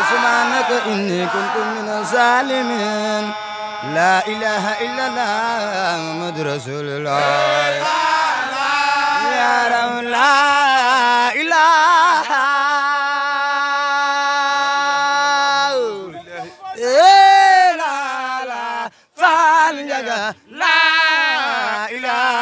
سبحانك إني كنت من الظالمين لا إله إلا الله محمد رسول الله يا رب لا إله إلا الله فالجا لا إله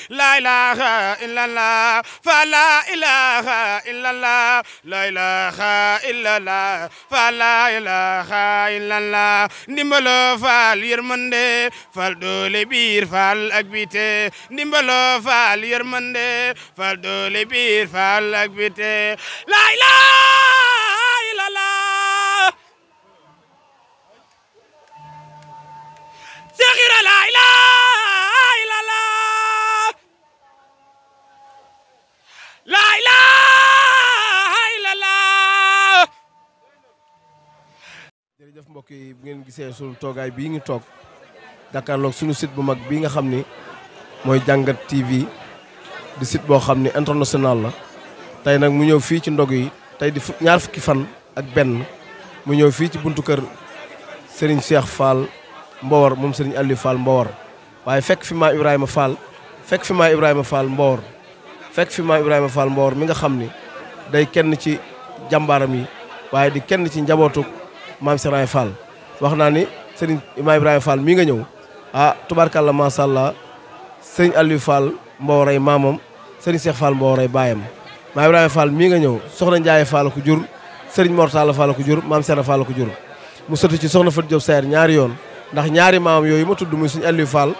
لا إله إلا الله فلا إله إلا الله لا إله إلا الله فلا إله إلا الله ndimbalo faal yërmande faal doole biir faal ak biti ndimbalo faal yërmande faal doole biir faal ak biti la ilaha illa Allah saxira la ilaha illa Allah la ilaha illallah. jërëjëf mbokk yi bu ngeen gisee sunu toogaay bii ngi toog jàkkaarloog sunu site bu mag bii nga xam ni mooy jàngat TV di site boo xam ni international la tey nag mu ñëw fii ci ndog yi tey di ñaar fukki fan ak benn mu ñëw fii ci buntu kër Serigne Cheikh Fall Mbowar moom Serigne Aliou Fall Mbowar waaye fekk fi maa Ibrahima Fall fekk fi maa Ibrahima Fall Mbowar fekk fi maa Ibrahima Fall Mbowar mi nga xam ni day kenn ci jàmbaaram yi waaye di kenn ci njabootu maam Serigne Fall wax naa ni Serigne maa Ibrahima Fall mii nga ñëw ah tubaarkàlla macha allah Serigne Aliou Fall Mbowar ay maamam Serigne Cheikh Fall Mbowar ay baayam maa Ibrahima Fall mii nga ñëw soxna Ndiaye Fall ko jur Serigne Mortala Fall ko jur maam Serigne Fall ko jur mu sotti ci soxna Fatou Diop Sayer ñaari yoon ndax ñaari maamam yooyu ma tudd muy Serigne Aliou Fall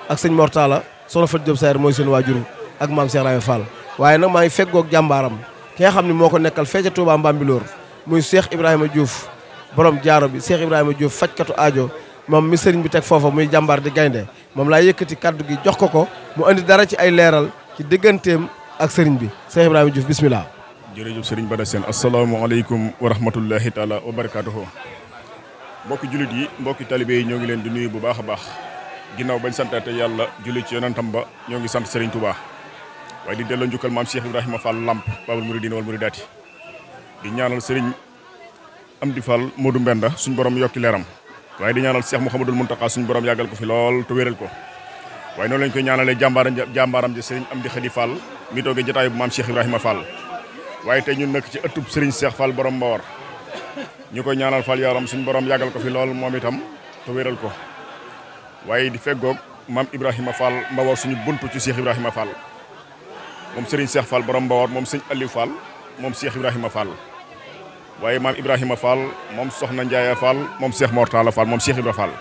ak Serigne Mortala soxna Fatou Diop Sayer mooy seen waajur ak maam Cheikh Ibrahima Fall waaye nag maa ngi feggoog jàmbaaram ki nga xam ne moo ko nekkal fee ca Touba Mbambilor muy Cheikh Ibrahima Diouf borom jaaro bi Cheikh Ibrahima Diouf fajkatu aajo moom mi sëriñ bi teg foofa muy jàmbaar di gaynde moom laa yëkkati kaddu gi jox ko mu andi dara ci ay leeral ci digganteem ak sëriñ bi Cheikh Ibrahima Diouf bismillah. jërëjëf sëriñ Bada Sène asalaamaaleykum wa rahmatullahi taala wa barakaatuhu mbokki jullit yi mbokki talibé yi ñoo ngi leen di nuyu bu baax a baax ginnaaw bañ santaate yàlla julli ci yonentam ba ñoo ngi sant sëriñ Touba waaye di delloo njukkal maam Cheikh Ibrahima Fall Lamp Babul Mouridina wal Mouridati di ñaanal sëriñ Amdi Fall Modou Mbenda suñ borom yokki leeram waaye di ñaanal Cheikh Mouhamadul Mountakha suñ borom yàggal ko fi lool te wéral ko waaye noonu lañ koy ñaanalee jàmbaaram ji sëriñ Amdi Khady Fall mi toogee jotaayu bu maam Cheikh Ibrahima Fall waaye tey ñun nekk ci ëttub sëriñ Cheikh Fall borom Mbawar ñu koy ñaanal Fall yaram suñ borom yàggal ko fi lool moom itam te wéral ko waaye di feggoog maam Ibrahima Fall Mbawar suñu buntu ci Cheikh Ibrahima Fall moom Serigne Cheikh Fall borom Mbawar moom sëñ Aliou Fall moom Cheikh Ibrahima Fall waaye maam Ibrahima Fall moom Soxna Ndiaye Fall moom Cheikh Mortala Fall moom Cheikh Ibrahima Fall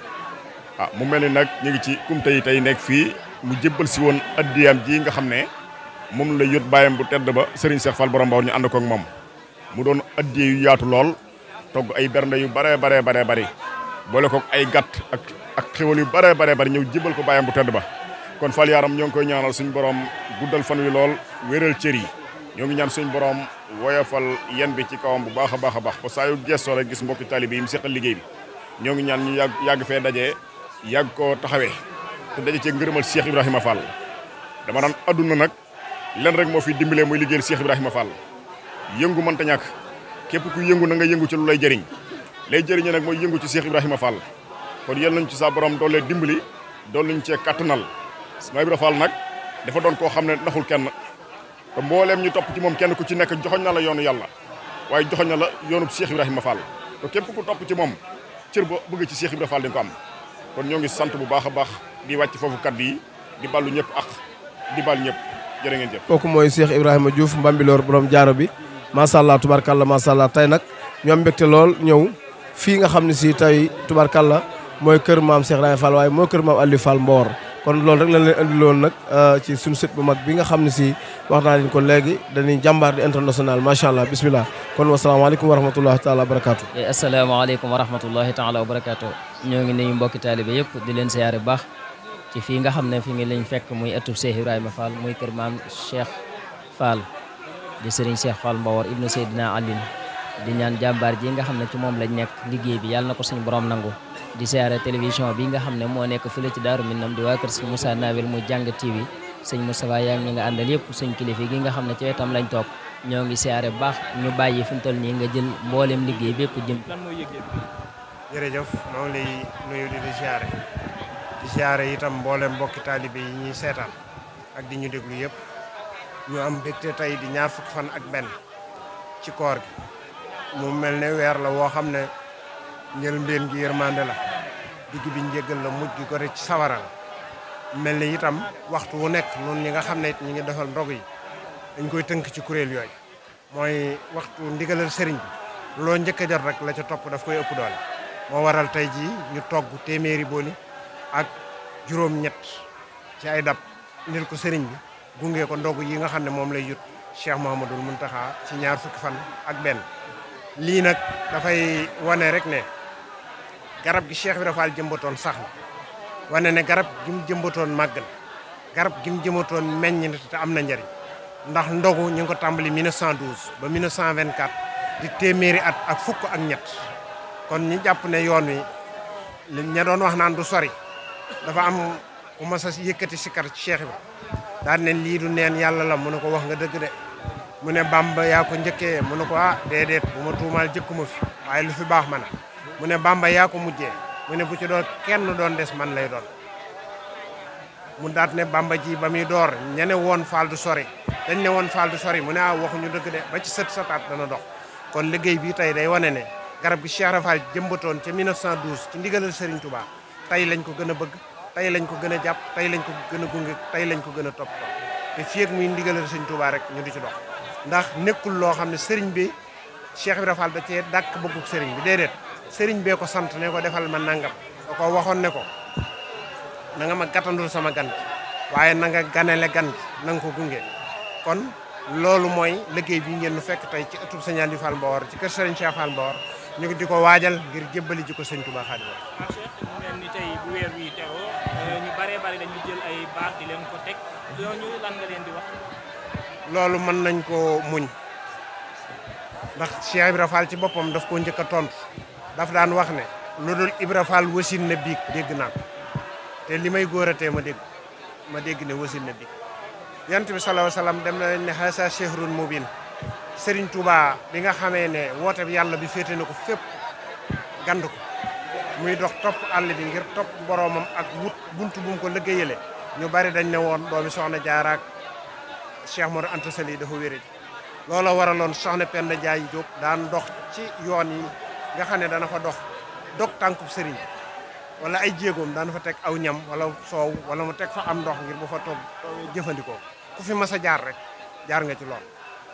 ah mu mel ni nag ñu ngi ci kumte yi tey nekk fii mu jébbal si woon addiyam ji nga xam ne moom la yót bàyyam bu tedd ba Serigne Cheikh Fall borom Mbawar ñu ànd ko ak moom mu doon addiye yu yaatu lool togg ay bernde yu bare bari boole ko ay gàtt ak xéwal yu bare bari ñëw jébbal ko bàyyam bu tedd ba kon Fall yaram ñoo ngi koy ñaanal suñu borom guddal fan wi lool wéral cër yi ñoo ngi ñaan suñu borom woyofal yen bi ci kawam bu baax a baax ba saa yu gestoo rek gis mbokki taalibe yi mu seqal liggéey bi ñoo ngi ñaan ñu yàgg fee dajee yàgg koo taxawee te daje cee ngërëmal Cheikh Ibrahima Fall dama naan adduna nag len rek moo fi dimbalee muy liggéeyal Cheikh Ibrahima Fall yëngu mënta ñàkk képp ku yëngu na nga yëngu ci lu lay jëriñ lay jëriñe nag mooy yëngu ci Cheikh Ibrahima Fall kon yal nañ ci sa borom doole dimbali dool nañ cee kattanal Maam Ibra Fall nag dafa doon koo xam ne naxul kenn te mbooleem ñu topp ci moom kenn ku ci nekk joxoñ na la yoonu yàlla waaye joxoñ na la yoonu Cheikh Ibrahima Fall te képp ku topp ci moom cër ba bëgg ci Cheikh Ibrahima Fall di nga ko am kon ñoo ngi sant bu baax a baax di wàcc foofu kaddu yi di ballu ñëpp ak di bal ñëpp jërë ngeen jëf. kooku mooy Cheikh Ibrahima Diouf Mbambilor borom jaaro bi macha allah tubarkalla macha allah tey nag ñoom mbégte lool ñëw fii nga xam ne si tey tubarkalla mooy kër maam Cheikh Ibrahima Fall waaye mooy kër maam Aliou Fall Mbawar kon loolu rek lañ leen andiloon nag ci suñu site bu mag bi nga xam ne si wax naa leen ko léegi dañuy jàmbaar di international macha allah bismillah kon wasalaamaaleykum wa rahmatullahi taala wa barakaatu. asalaamaaleykum wa rahmatullahi taala wa barakaatu. ñoo ngi nuyu mbokki taalibe yëpp di leen siyaare bu baax ci fii nga xam ne fi ngi lañ fekk muy ëttub Cheikh Ibrahima Fall muy kër maam Cheikh Fall di Serigne Cheikh Fall Mbawar ibnu Seydina Alioune di ñaan jàmbaar ji nga xam ne ci moom lañ nekk liggéey bi yàlla na ko suñu borom nangu di siyaare télévision bi nga xam ne moo nekk fële ci Daaru Minam di waa kër sëñ Moussa Nawel muy jàng TV sëñ Moustapha yaa ngi nga àndal yëpp suñ kilifa gi nga xam ne ci wetam lañ toog ñoo ngi siyaare bu baax ñu bàyyi fi mu toll nii nga jël mboolem liggéey bépp jëm. lan mooy yëg-yëg bi. jërëjëf maa ngi lay nuyu di siyaare itam mboolem mbokki taalibe yi ñuy seetaan ak di ñu déglu yëpp ñu am mbégte tey di ñaar fukki fan ak benn ci koor gi mu mel ne weer la woo xam ne njëlbéen gi yërmande la digg bi njéggal la mujj gi ko rek ci sawara la mel ne itam waxtu wu nekk noonu ñi nga xam ne it ñi ngi defal ndog yi dañ koy tënk ci kuréel yooyu mooy waxtu ndigalal sëriñ bi loo njëkk a jot rek la ca topp daf koy ëpp doole moo waral tey jii ñu togg téeméeri booli ak juróom-ñett ci ay dab indil ko sëriñ bi gunge ko ndog yi nga xam ne moom lay yut Cheikh Mouhamadoul Mountakha ci ñaar fukki fan ak benn lii nag dafay wane rek ne garab gi Cheikh Ibrahima Fall jëmbatoon sax na wane ne garab gi mu jëmbatoon màgg na garab gi mu jëmbatoon meññ na te am na njariñ ndax ndogu ñu ngi ko tàmbali 1912 ba 1924 di téeméeri at ak fukk ak ñett kon ñi jàpp ne yoon wi li ña doon wax naan du sori dafa am ku mas a yëkkati sikar ci Cheikh Ibrahima daan ne lii du neen yàlla la mu ne ko wax nga dëgg de mu ne Bamba yaa ko njëkkee mu ne ko déedéet bu ma tuumaal jëkkuma fi waaye lu fi baax ma na mu ne Bamba yaa ko mujjee mu ne bu ci doon kenn doon des man lay doon mu daat ne Bamba ji ba muy door ñene woon Fall du sori dañ ne woon Fall du sori mu ne waxuñu dëgg de ba ci sët sataat dana dox kon liggéey bi tey day wane ne garab gi Cheikh Ibra Fall jëmbatoon ca 1912 ci ndigalal Serigne Touba tey lañ ko gën a bëgg tey lañ ko gën a jàpp tey lañ ko gën a gunge tey lañ ko gën a topp te fii ak muy ndigalal Serigne Touba rek ñu di ci dox ndax nekkul loo xam ne Serigne bi Cheikh Ibra Fall da cee dàkk bëgguk Serigne bi déedéet Serigne bee ko sant ne ko defal ma nangam da ko waxoon ne ko na nga ma gàttandul sama gan gi waaye na nga ganele gan gi na nga ko gunge kon loolu mooy liggéey bi ngeen nu fekk tey ci ëttub Sëñ Aliou Fall Mbawar ci kër Serigne Cheikh Fall Mbawar ñu ngi di ko waajal ngir jébbali ji ko Sëñ Touba Xaadimu Rasuul. mu mel ni tey bu weer wi teewoo ñu baree bari dañu jël ay baat di leen ko teg ñooñu lan nga leen di wax. loolu mën nañ ko muñ ndax Cheikh Ibra Fall ci boppam daf ko njëkk a tontu daf daan wax ne lu dul Ibra Fall wasin na biig dégg naa ko te li may góoratee ma dégg ne wasin na biig yant bi sallallahu alayhi wasallam dem na leen ne xasa chehrun mubin Serigne Touba bi nga xamee ne woote bi yàlla bi féete na ko fépp gand ko muy dox topp àll bi ngir topp boroomam ak wut buntu bu mu ko liggéeyale ñu bari dañ ne woon doomi soxna Jaara ak Cheikh Modou Anta Sali dafa wéré looloo waraloon soxna Penda Jaay Jóob daan dox ci yoon yi nga xam ne dana fa dox dog tànkub sëriñ wala ay jéegoom daan fa teg aw ñam wala soow wala mu teg fa am ndox ngir bu fa toog jëfandikoo ku fi mas a jaar rek jaar nga ci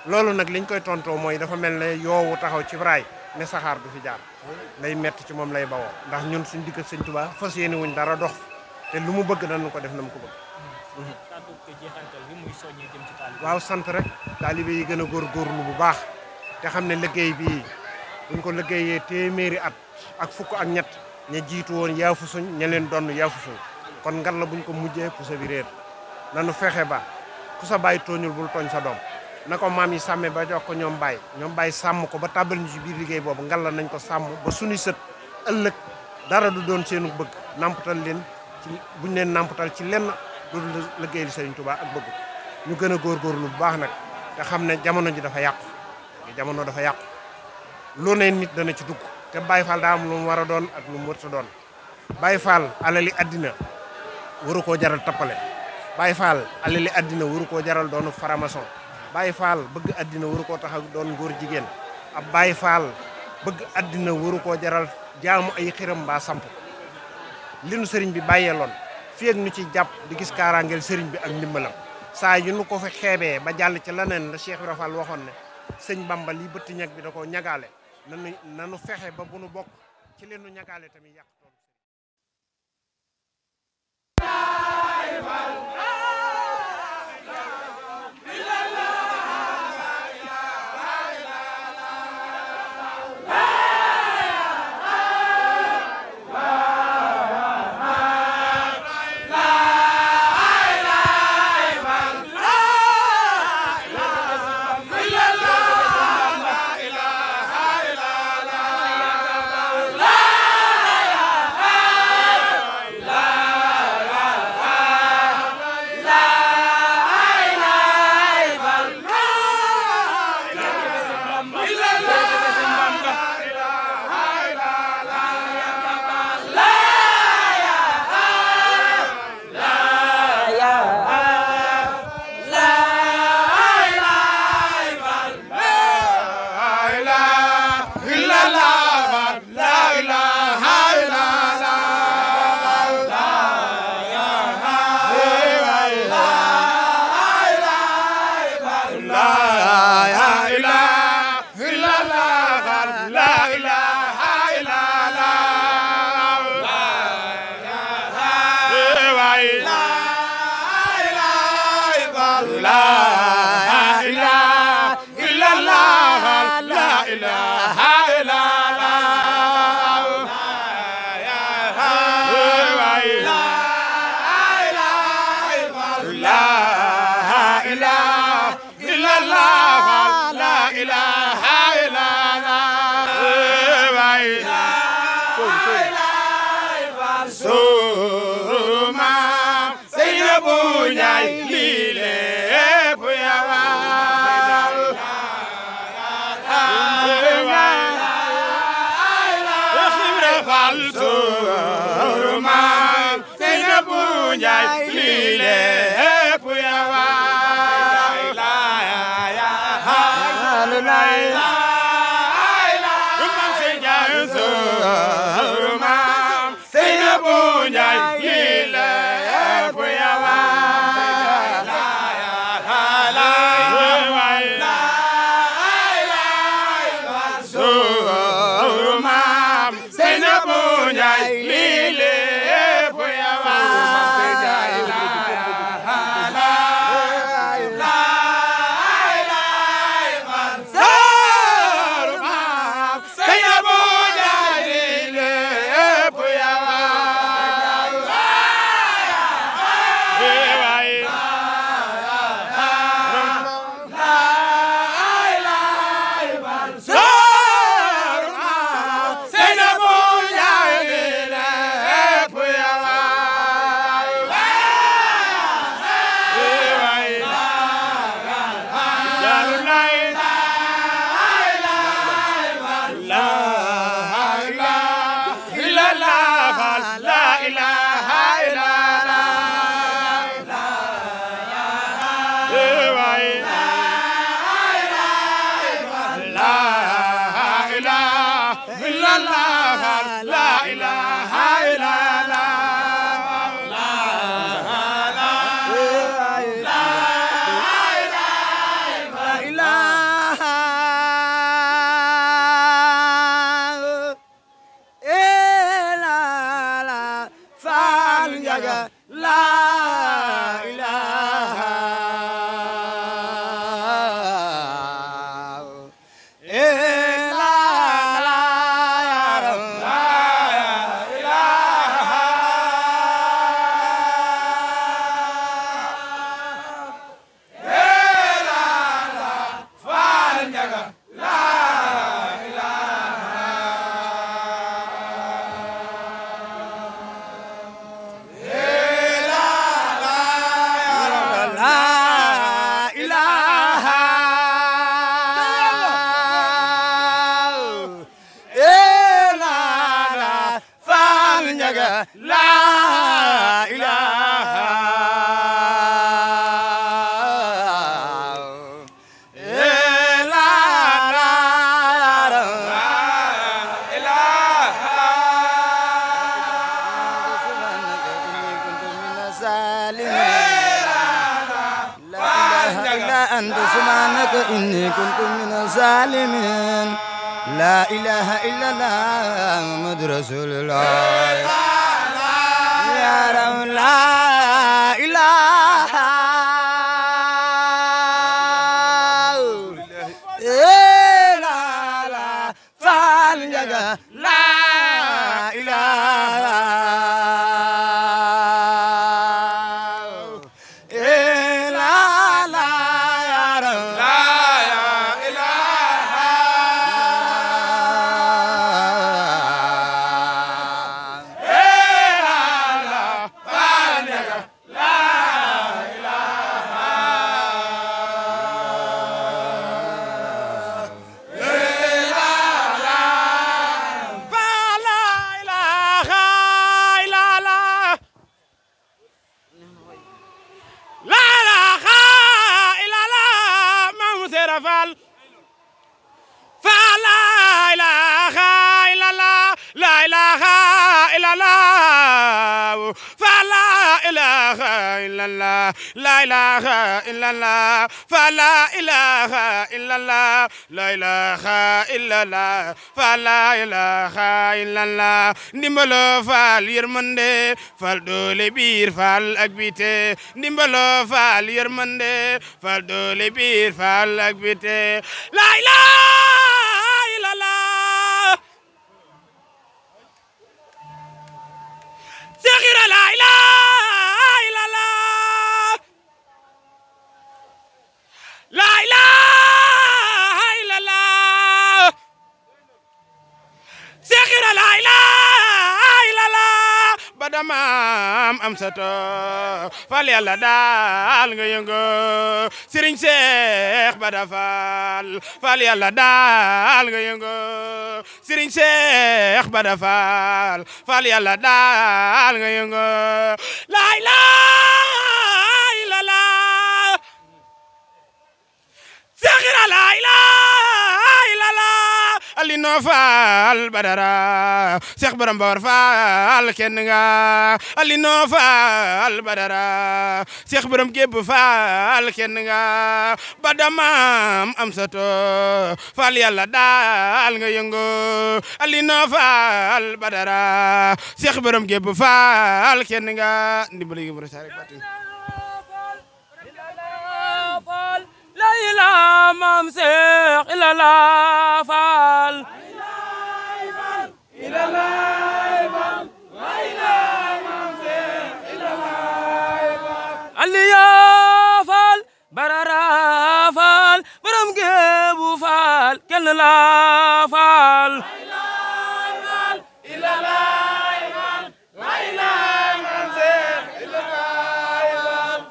loolu nag liñ koy tontoo mooy dafa mel ne yoowu taxaw ci braay ne saxaar du fi jaar lay metti ci moom lay bawoo ndax ñun suñ digg Sëñ Tuubaa fas yéene wuñ dara dox te lu mu bëgg nañu ko def na mu ko bëgg. waaw sant rek taalibe yi gën a góorgóorlu bu baax te xam ne liggéey bii buñ ko liggéeyee téeméeri at ak fukk ak ñett ña jiitu woon yaafu suñ ña leen donn yaafu suñ kon ngan la buñ ko mujjee pusa bi réer nanu fexe ba ku sa bàyyi tooñul bul tooñ sa doom na ko maam yi sàmme ba jox ko ñoom bàyyi sàmm ko ba tàbbal ñu ci biir liggéey boobu ngan la nañ ko sàmm ba suñuy sët ëllëg dara du doon seenu bëgg nampatal leen ci buñ leen nampatal ci lenn du liggéey li Sëriñ Tuubaa ak bëgg ñu gën a góorgóorlu bu baax nag te xam ne jamono ji dafa yàqu jamono dafa yàqu lu ne nit dana ci dugg te Baye Fall daa am lu mu war a doon ak lu mu warut a doon Baye Fall alali addina waru koo jaral tappale Baye Fall alali addina waru koo jaral doonu faramason Baye Fall bëgg addina waru koo tax doon góor jigéen ab Baye Fall bëgg addina waru koo jaral jaamu ay xiram mbaa samp li nu sëriñ bi bàyyeeloon fii ak ñu ci jàpp di gis kaaraangeel sëriñ bi ak ndimbalam saa yu nu ko fi xeebee ba jàll ci leneen la Cheikh Ibra Fall waxoon ne sëñ Bamba lii bëtt ñag bi da koo ñagaale nanu fexe ba bu nu bokk ci leen nu ñagaale tamit yàq tool سبحانك إني كنت من الظالمين لا إله إلا الله محمد رسول الله يا رب لا إله إلا الله فالجا لا إله لا إله إلا الله فلا إله إلا الله لا إله إلا الله فلا إله إلا الله ndimbalo faal yërmande faal doole biir faal ak bite ndimbalo faal yërmande faal doole biir faal ak bite la ilaha إلا الله سخير لا إله إلا الله لا إله إلا الله سخير لا إله إلا الله بدمام أمساتو فال يالا دال nga yëngu Serigne Cheikh Bada Fall fal yàlla daal nga yëngu Serigne Cheikh Bada Fall fal yàlla daal nga yëngu la ilaha illallah saxira la ilaha illallah alino Fall Badara Cheikh Borom Bawar Fall kenn nga alino Fall Badara Cheikh Borom Gébb Fall kenn nga badamam am sato Fall yàlla daal nga yëngu alino Fall Badara Cheikh Borom Gébb Fall kenn nga ndimbali gi mo rek batin la ilaha mam Cheikh ilala Fall ilala la ilaha mam Cheikh ilala aliya Fall barara Fall borom Gébb Fall kenn la Fall ilala la ilaha mam Cheikh ilala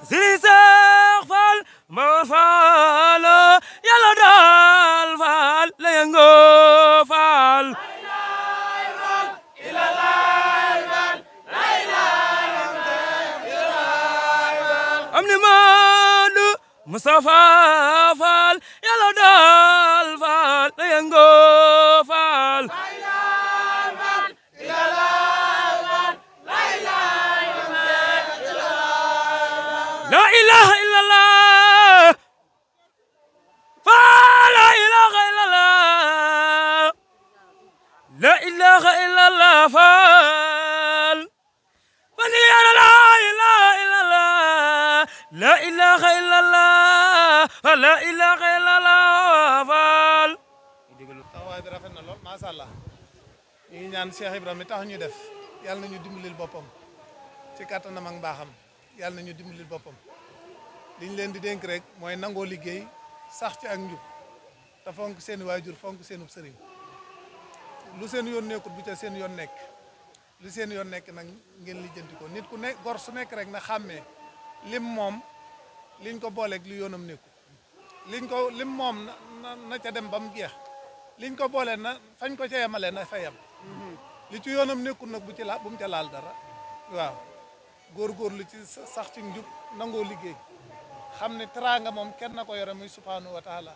Serigne Cheikh Fall Mor Fall yàlla daal Fall la yëngu Fall am ni Maadu Mustafa Fall yàlla daal Fall la yëngu Fall la ilaha illallah la ilaha illallah la ilaha illallah Fall fani ya la ilaha illallah la ilaha illallah la ilaha illallah Fall taxawaay bi rafet na lool macha allah ñu ngi ñaan Cheikh Ibrahima tax ñu def yàlla nañu dimbalil boppam ci kattanam ak mbaaxam yàlla nañu dimbalil boppam liñ leen di dénk rek mooy nangoo liggéey sax ci ak njub te fonk seen waajur fonk seenub sëriñ lu seen yoon nekkut bu ca seen yoon nekk lu seen yoon nekk nag ngeen lijjanti ko nit ku nekk gor su nekk rek na xàmmee lim moom liñ ko booleeg lu yoonam nekku lim moom na ca dem ba mu jeex liñ ko boolee na fañ ko ca yemale na fa yem li ci yoonam nekkul nag bu mu ca laal dara waaw góorgóorlu ci sax ci njub nangoo liggéey xam ne teraanga moom kenn na ko yore muy subhanahu wa taala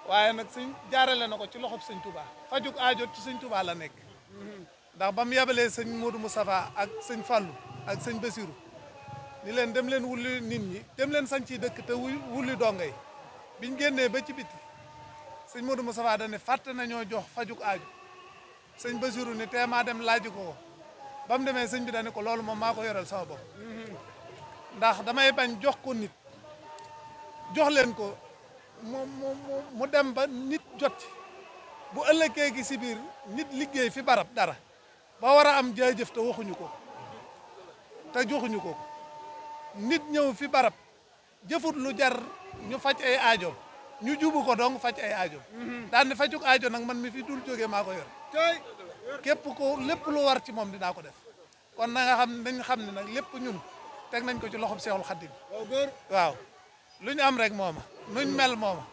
waaye nag sëñ jaarale na ko ci loxob sëñ Touba fajuk aajo ci sëñ Touba la nekk ndax ba mu yebalee sëñ Modou Moustapha ak sëñ Fallou ak sëñ Bassirou ni leen dem leen wulli nit ñi dem leen sañ ci dëkk te wulli donga yi biñ génnee ba ci biti sëñ Modou Moustapha dañ ne fàtte nañoo jox fajuk aaju sëñ Basiru ne tee maa dem laaji ko ba mu demee sëñ bi dañ ne ko loolu moom maa ko yoral sama bopp ndax damay bañ jox ko nit jox leen ko mu dem ba nit jot ci bu ëllëgee gi si biir nit liggéey fi barab dara ba war a am jaajëf te waxuñu ko te joxuñu ko nit ñëw fi barab jëfut lu jar ñu faj ay aajoom ñu jubu ko dong faj ay aajoom daan ne fajuk aajo nag man mi fi dul jógee maa ko yor képp ko lépp lu war ci moom dinaa ko def kon na nga xam nañ xam ne nag lépp ñun teg nañ ko ci loxob Seexul Xaddim waaw lu ñu am rek mooma nuñ mel mooma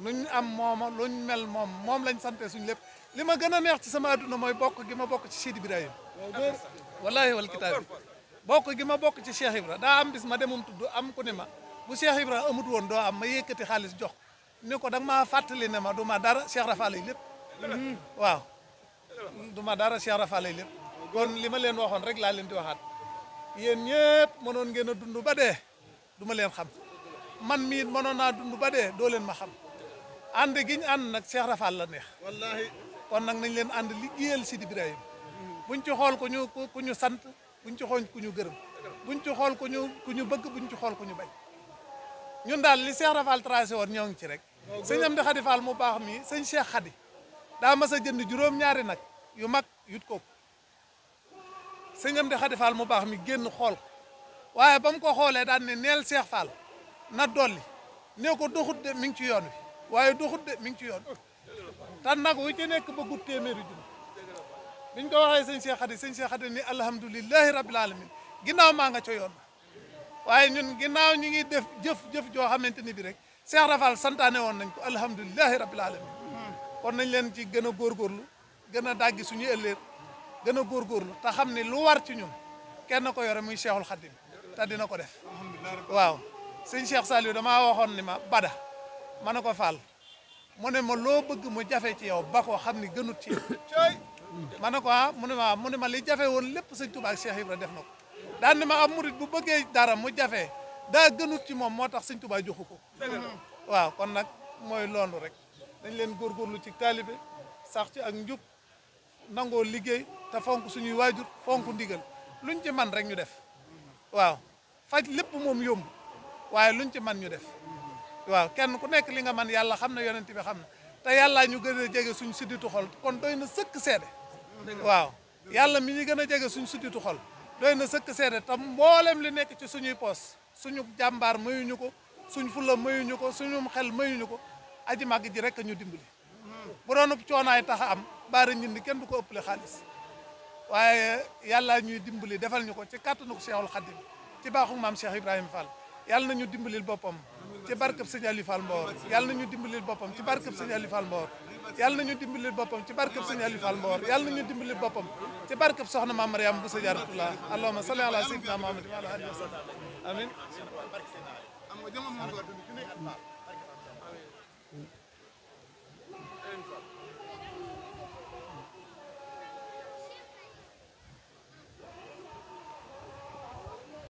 luñ am mooma luñ mel moom lañ sante suñ lépp li ma gën a neex ci sama adduna mooy bokk gi ma bokk ci Sidi Ibrahima wallahi wal kitaab bi bokk gi ma bokk ci Cheikh Ibra daa am bis ma demum tudd am ku ne ma bu Cheikh Ibra amut woon doo am ma yëkkati xaalis jox ni ko da nga maa fàttali ne ma du ma dara Cheikh Rafa lay lépp waaw du ma dara Cheikh Rafa lay lépp kon li ma leen waxoon rek laa leen di waxaat yéen ñëpp mënoon ngeen a dund ba dee du ma leen xam man mii mënoon naa dund ba dee doo leen ma xam ànd gi ñu ànd nag Cheikh Rafa la neex wallahi kon nag nañ leen ànd liggéeyal Sidi Ibrahima buñ ci xool ku ñu sant buñ ci xool ku ñu gërëm buñ ci xool ku ñu bëgg buñ ci xool ku ñu bañ ñun daal li Cheikh Rafa tracé woon ñoo ngi ci rek sëñ Amdi Khady Fall mu baax mi sëñ Cheikh Khady daa mas a jënd juróom-ñaari nag yu mag yut ko sëñ Amdi Khady Fall mu baax mi génn xool ko waaye ba mu ko xoolee daan ne neel Cheikh Fall na dolli nee ko doxut de mi ngi ci yoon wi waaye doxut de mi ngi ci yoon tan nag wu ci nekk bëggut téeméeri junni biñ ko waxee sëñ Cheikh Khady ni alhamdulilahi rabbil alamin ginnaaw maa nga ca yoon waaye ñun ginnaaw ñu ngi def jëf joo xamante ni bi rek Cheikh Rafal santaane woon nañ ko alhamdulilahi rabbil alamin kon nañ leen ci gën a góorgóorlu gën a dàggi suñu ëllëg gën a góorgóorlu te xam ne lu war ci ñun kenn ko yore muy Cheikhul Khadim te dina ko def waaw sëñ Cheikh Saliou damaa waxoon ni ma bada ma ne ko Fall mu ne ma loo bëgg mu jafe ci yow ba ko xam ni gënut ci yow ma ne ko mu ne ma li jafe woon lépp sëñ Touba ak Cheikh Ibra def na ko daan ni ma am murit bu bëggee dara mu jafe daa gënut ci moom moo tax sëñ Touba joxu ko waaw kon nag mooy loolu rek dañ leen góorgóorlu ci taalibe sax ci ak njub nangoo liggéey te fonk suñuy waajur fonk ndigal luñ ci man rek ñu def waaw faj lépp moom yomb waaye luñ ci man ñu def waaw kenn ku nekk li nga man yàlla xam na yonent bi xam na te yàlla ñu gën a jege suñ sidditu xol kon doy na sëkk seede waaw yàlla mi ñu gën a jege suñ sidditu xol doy na sëkk seede te mboolem li nekk ci suñuy poos suñu jàmbaar mayuñu ko suñ fulla mayuñu ko suñu xel mayuñu ko aji màgg ji rek ñu dimbali bu doon coonaay tax a am baara ñindi kenn du ko ëppale xaalis waaye yàlla ñuy dimbali defal ñu ko ci kàttanu ko Cheikhul Khadim ci baaxu maam Cheikh Ibrahima Fall yàlla nañu dimbalil boppam ci barkeb sëñ Aliou Fall Mbor yàlla nañu dimbalil boppam ci barkeb sëñ Aliou Fall Mbor yàlla nañu dimbalil boppam ci barkeb sëñ Aliou Fall Mbor yàlla nañu dimbalil boppam ci barkeb soxna Maam Mariam bu sa jaratullah allahumma salli ala sayyidina Muhammad wa ala alihi wa sallam amin